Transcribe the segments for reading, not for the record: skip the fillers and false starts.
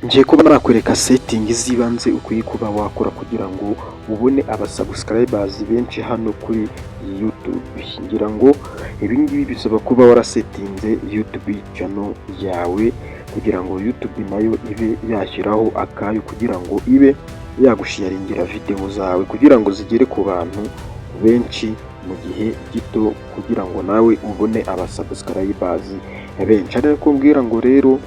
Ngiye kuba nakwereka setting z'ibanze ukwiye kuba wakora kugira ngo ubone abasubscribers benshi hano kuri YouTube. Ngira ngo ibi ngibi bisaba kuba warasettinze YouTube channel yawe kugira ngo YouTube nayo ibe yashyiraho akayo, kugira ngo ibe yagusharingira video zawe kugira ngo zigere ku bantu benshi mu gihe gito, kugira ngo nawe ubone abasubscribers benshi. Ari kubwira ngo rero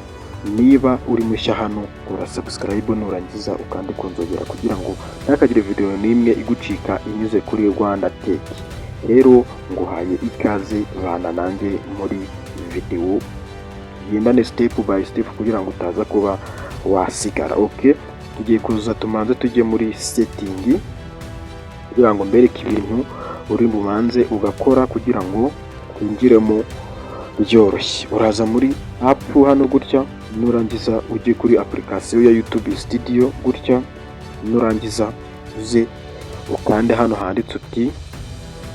niba uri mushya hano, kora subscribe, nurangiza ukande ku nzogera kugira ngo ntihakagire video n'imwe igucika inyuze kuri Rwanda Tech. Rero nguhaye ikaze, bana nanjye muri video, tugendane step by step kugira ngo utaza kuba wasigara. Okay, tugiye kuza tumanze tujye muri setting kugira ngo mbereke ibintu uri bumanze ugakora kugira ngo twinjiremo byoroshye. Uraza muri app hano gutya, nurangiza ujye kuri application ya YouTube Studio gutya, nurangiza uze ukande hano handitse uti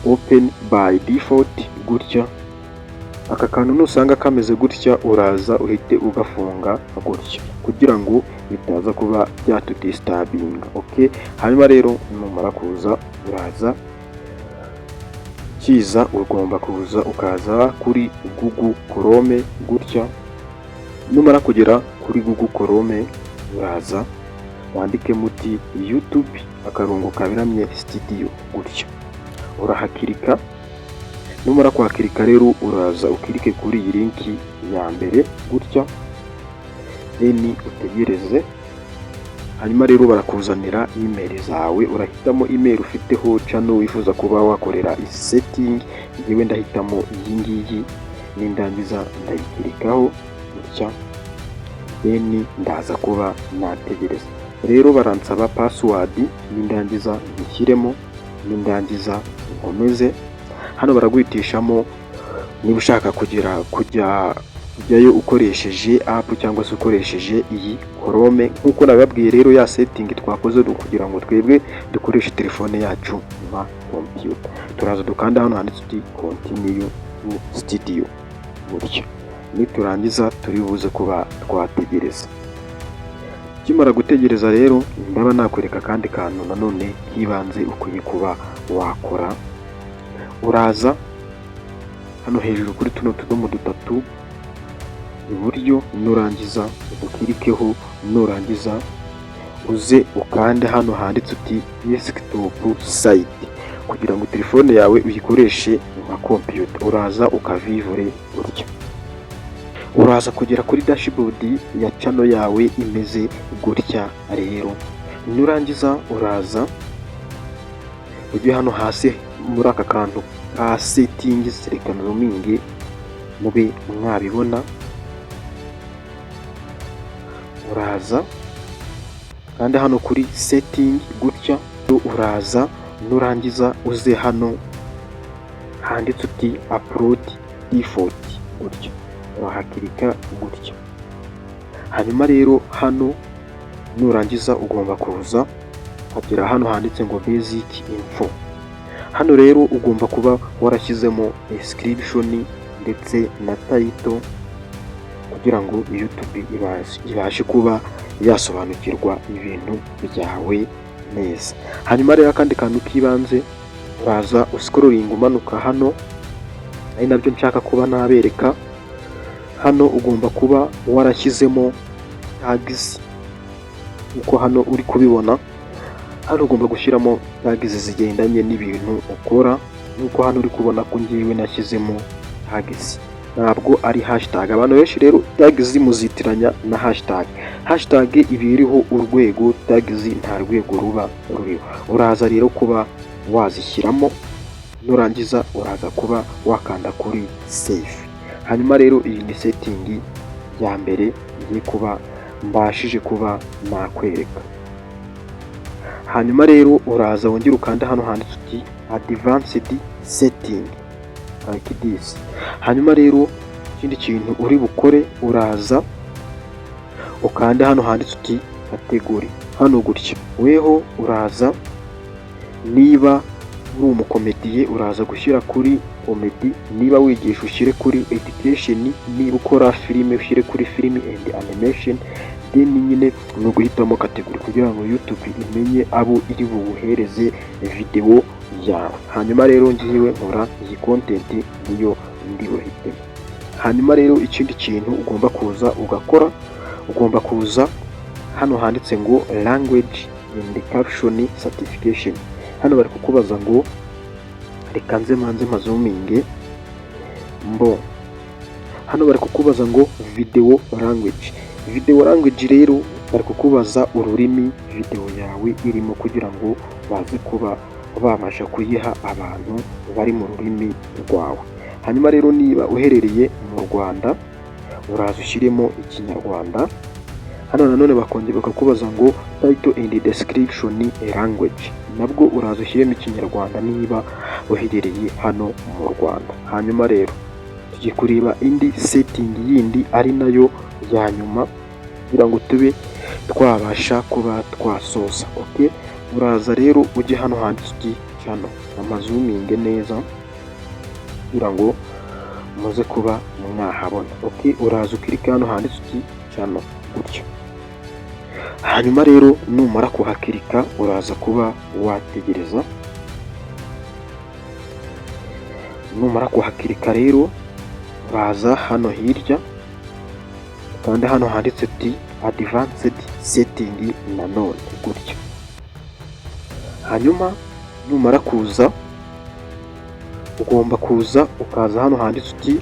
"Open by default" gutya. Aka kantu nusanga kameze gutya, uraza uhite ugafunga gutya kugira ngo bitaza kuba byatudisturbinga. Okay, hanyuma rero numara kuza, uraza kiza, ugomba kuza ukaza kuri Google Chrome gutya. Numara kugera kuri Google Chrome, uraza wandikemo uti "YouTube akarongo kaberamye Studio" gutya, urahakirika. Numara kuhakirika rero, uraza ukirike kuri iyi link ya mbere gutya, then utegereze. Hanyuma rero barakuzanira email zawe, urahitamo email ufiteho channel wifuza kuba wakorera setting. Njyewe ndahitamo iyi ngiyi, nindangiza ndayikirikaho gutya, then ndaza kuba nategereza. Rero baransaba password, nindangiza nyishyiremo, nindangiza nkomeze. Hano baraguhitishamo niba ushaka kugira kujya kujyayo ukoresheje app cyangwa se ukoresheje iyi Chrome. Nk'uko nabibabwiye rero, ya setting twakoze ni ukugira ngo twebwe dukoreshe telefone yacu nka computer. Turaza dukanda hano handitse uti "Continue to Studio" gutya, niturangiza turi buze kuba twategereza. Ukimara gutegereza rero, ndaba nakwereka akandi kantu nanone k'ibanze ukwiye kuba wakora. Uraza hano hejuru kuri tuno tudomo dutatu iburyo, nurangiza udukirikeho, nurangiza uze ukande hano handitse uti "Desktop site" kugira ngo telefone yawe uyikoreshe nka computer. Uraza ukavivure gutya, uraza kugera kuri dashboard ya channel yawe imeze gutya. Rero nurangiza uraza ujye hano hasi muri aka kantu ka settings. Reka nzoominge mube mwabibona. Uraza kandi hano kuri setting gutya, uraza nurangiza uze hano handitse uti "Upload default" gutya, urahakirika gutya. Hanyuma rero hano nurangiza ugomba kuza ukagera hano handitse ngo "Basic info". Hano rero ugomba kuba warashyizemo description ndetse na title kugira ngo YouTube ibashe kuba yasobanukirwa ibintu byawe neza. Hanyuma rero akandi kantu k'ibanze, uraza uscrollinga umanuka hano, ari nabyo nshaka kuba nabereka. Hano ugomba kuba warashyizemo tags uko hano uri kubibona. Hano ugomba gushyiramo tags zigendanye n'ibintu ukora, nk'uko hano uri kubona ko ngewe nashyizemo tags, ntabwo ari hashtag. Abantu benshi rero tags muzitiranya na hashtag. Hashtag iba iriho urwego, tags nta rwego ruba ruriho. Uraza rero kuba wazishyiramo, nurangiza uraza kuba wakanda kuri save. Hanyuma rero iyi ni setting ya mbere ngiye kuba mbashije kuba nakwereka. Hanyuma rero uraza wongere ukanda hano handitse uti "Advanced setting" like this. Hanyuma rero ikindi kintu uri bukore, uraza ukanda hano handitse uti "Category" hano gutya. Weho uraza, niba uri umukomediye, uraza gushyira kuri comedy, niba wigisha ushyire kuri education, niba ukora filime ushyire kuri film and animation, Then nyine ni uguhitamo category kugira ngo YouTube imenye abo iri buwuhereze video yawe. Hanyuma rero ngiwe nkora iyi content, niyo ndi buhitemo. Hanyuma rero ikindi kintu ugomba kuza ugakora, ugomba kuza hano handitse ngo "Language and caption certification". Hano bari kukubaza ngo, reka nze manze mpazoominge mbo. Hano bari kukubaza ngo "Video language". Video language rero bari kukubaza ururimi video yawe irimo, kugira ngo baze kuba babasha kuyiha abantu bari mu rurimi rwawe. Hanyuma rero niba uherereye mu Rwanda, uraza ushyiremo Ikinyarwanda. Hano nanone bakongera bakakubaza ngo "Title and description language", nabwo uraza ushyiremo Ikinyarwanda niba uherereye hano mu Rwanda. Hanyuma rero tugiye kureba indi setting yindi, ari nayo ya nyuma, kugira ngo tube twabasha kuba twasoza. Okay, uraza rero ujye hano handitse uti channel, amazoominge neza kugira ngo muze kuba mwahabona. Okay, uraza uclicke hano handitse uti "Channel" gutya. Hanyuma rero numara kuhaclicka, uraza kuba wategereza. Numara kuhaclicka rero, uraza hano hirya kandi hano handitse uti "Advanced setting" nanone gutya. Hanyuma numara kuza, ugomba kuza ukaza hano handitse uti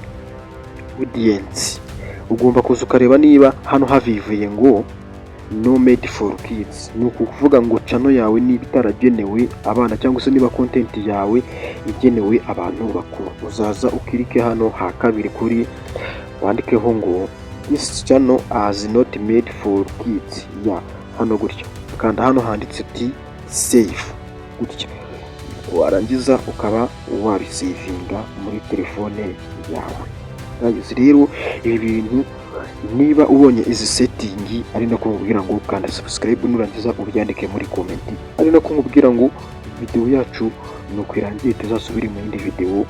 "Audience". Ugomba kuza ukareba niba hano havivuye ngo "Not made for kids". Ni ukuvuga ngo channel yawe niba itaragenewe abana, cyangwa se niba content yawe igenewe abantu bakuru, uzaza uclicke hano ha kabiri kuri wandikeho ngo "This channel is not made for kids" ya hano gutya. Ukanda hano handitse uti "Save" gutya, warangiza ukaba wabisavinga muri telefone yawe. Guys, rero ibi bintu, niba ubonye izi setting, ari nako nkubwira ngo kanda subscribe, nurangiza ubyandike muri comment, ari nako nkubwira ngo video yacu nuko irangiye, tuzasubire mu yindi video.